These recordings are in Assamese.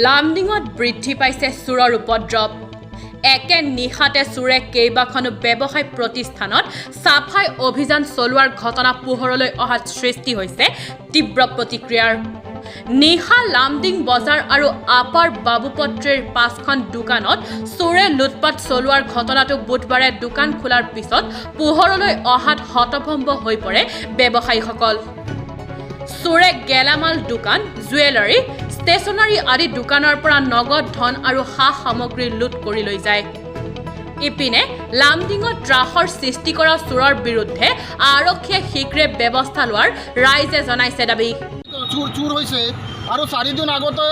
লামডিঙত বৃদ্ধি পাইছে চোৰৰ উপদ্ৰৱ। একে নিশাতে চোৰে কেইবাখনো ব্যৱসায় প্ৰতিষ্ঠানত চাফাই অভিযান চলোৱাৰ ঘটনা পোহৰলৈ অহাত সৃষ্টি হৈছে তীব্ৰ প্ৰতিক্ৰিয়াৰ। নিশা লামডিং বজাৰ আৰু আপাৰ বাবুপট্টিৰ পাঁচখন দোকানত চোৰে লুটপাত চলোৱাৰ ঘটনাটো বুধবাৰে দোকান খোলাৰ পিছত পোহৰলৈ অহাত হতভম্ব হৈ পৰে ব্যৱসায়ীসকল। চোৰে গেলামাল দোকান, জুৱেলাৰী, ষ্টেচনাৰী আদি দোকানৰ পৰা নগদ ধন আৰু সা সামগ্ৰী লুট কৰি লৈ যায়। ইপিনে লামডিঙত ত্ৰাসৰ সৃষ্টি কৰা চোৰৰ বিৰুদ্ধে আৰক্ষীয়ে শীঘ্ৰে ব্যৱস্থা লোৱাৰ ৰাইজে জনাইছে দাবী। চুৰ হৈছে আৰু 4 দিন আগতে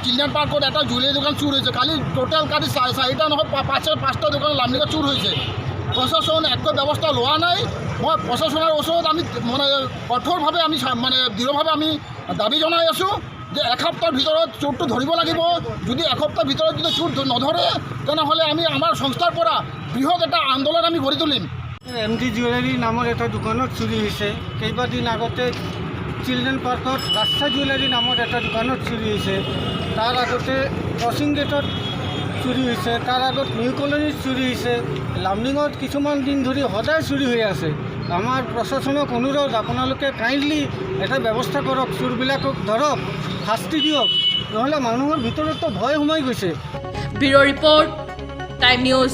চিলড্ৰেন পাৰ্কত এটা জুৱেলাৰী দোকান চুৰ হৈছে। কালি টোটেল কালি চাৰিটা নহয়, পাঁচটা দোকান লামডিঙত চুৰ হৈছে। প্ৰশাসন একো ব্যৱস্থা লোৱা নাই। মই প্ৰশাসনৰ ওচৰত আমি মানে কঠোৰভাৱে আমি মানে দৃঢ়ভাৱে আমি দাবী জনাই আছোঁ যে এসপ্তাহৰ ভিতৰত চোৰটো ধৰিব লাগিব। যদি এসপ্তাহৰ ভিতৰত যদি চোৰ নধৰে, তেনেহ'লে আমি আমাৰ সংস্থাৰ পৰা বৃহৎ এটা আন্দোলন আমি গঢ়ি তুলিম। এম ডি জুৱেলাৰী নামৰ এটা দোকানত চুৰি হৈছে। কেইবাদিন আগতে চিলড্ৰেন পাৰ্কত ৰাস্তা জুৱেলাৰী নামৰ এটা দোকানত চুৰি হৈছে। তাৰ আগতে ক্ৰছিং গেটত চুৰি হৈছে। তাৰ আগত নিউ কলনীত চুৰি হৈছে। লামডিঙত কিছুমান দিন ধৰি সদায় চুৰি হৈ আছে। আমাৰ প্ৰশাসনক অনুৰোধ, আপোনালোকে কাইণ্ডলি এটা ব্যৱস্থা কৰক, চোৰবিলাকক ধৰক, শাস্তি দিয়ক। নহ'লে মানুহৰ ভিতৰততো ভয় সোমাই গৈছে। Bureau' report, time news.